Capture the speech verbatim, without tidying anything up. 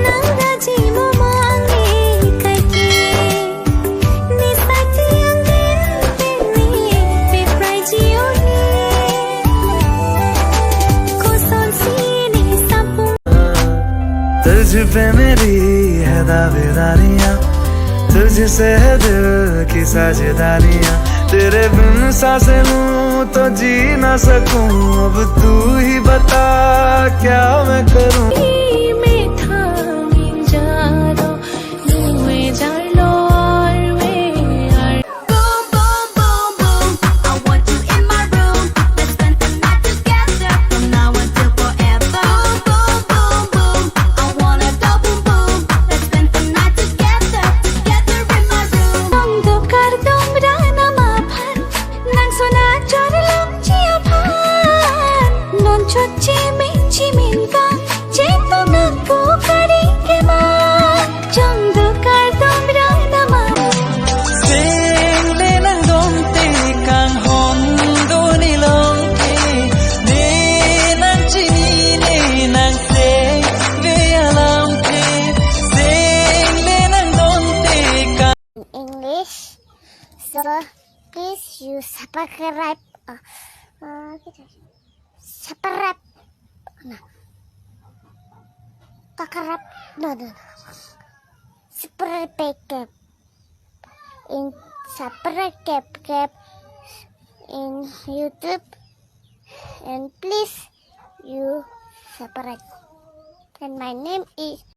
Nang daji mo mang ni kaike. Ni sati ang din din ni piprai ji o ni. Kosonsi ni sapung. तुझ पे मेरी है दावेदारियां, तुझसे है दिल की साझेदारियां। तेरे बिन सांसें लूं तो जी ना सकूं, अब तू ही बता क्या मैं करूं। Boom, boom, boom, boom. I want you in my room. Let's spend the night together, from now until forever. Boom, boom, boom, boom. I wanna go boom, boom. Let's spend the night together, together in my room. Tong do kardom rana ma phan, nang sona chor lam chi aphan. Non chot chimin chimin kang, chengtong nang ko kari ke ma. Chong do kardom rana ma. Seng le nang dong te kang hong do ni long te. Ne nang chini ne nang seng ve alam te. Seng le nang dong te kang. In English, so please you subscribe. Uh, uh, subscribe. Nah. Subscribe. No, no, no. Subscribe. In subscribe in YouTube and please you subscribe. And my name is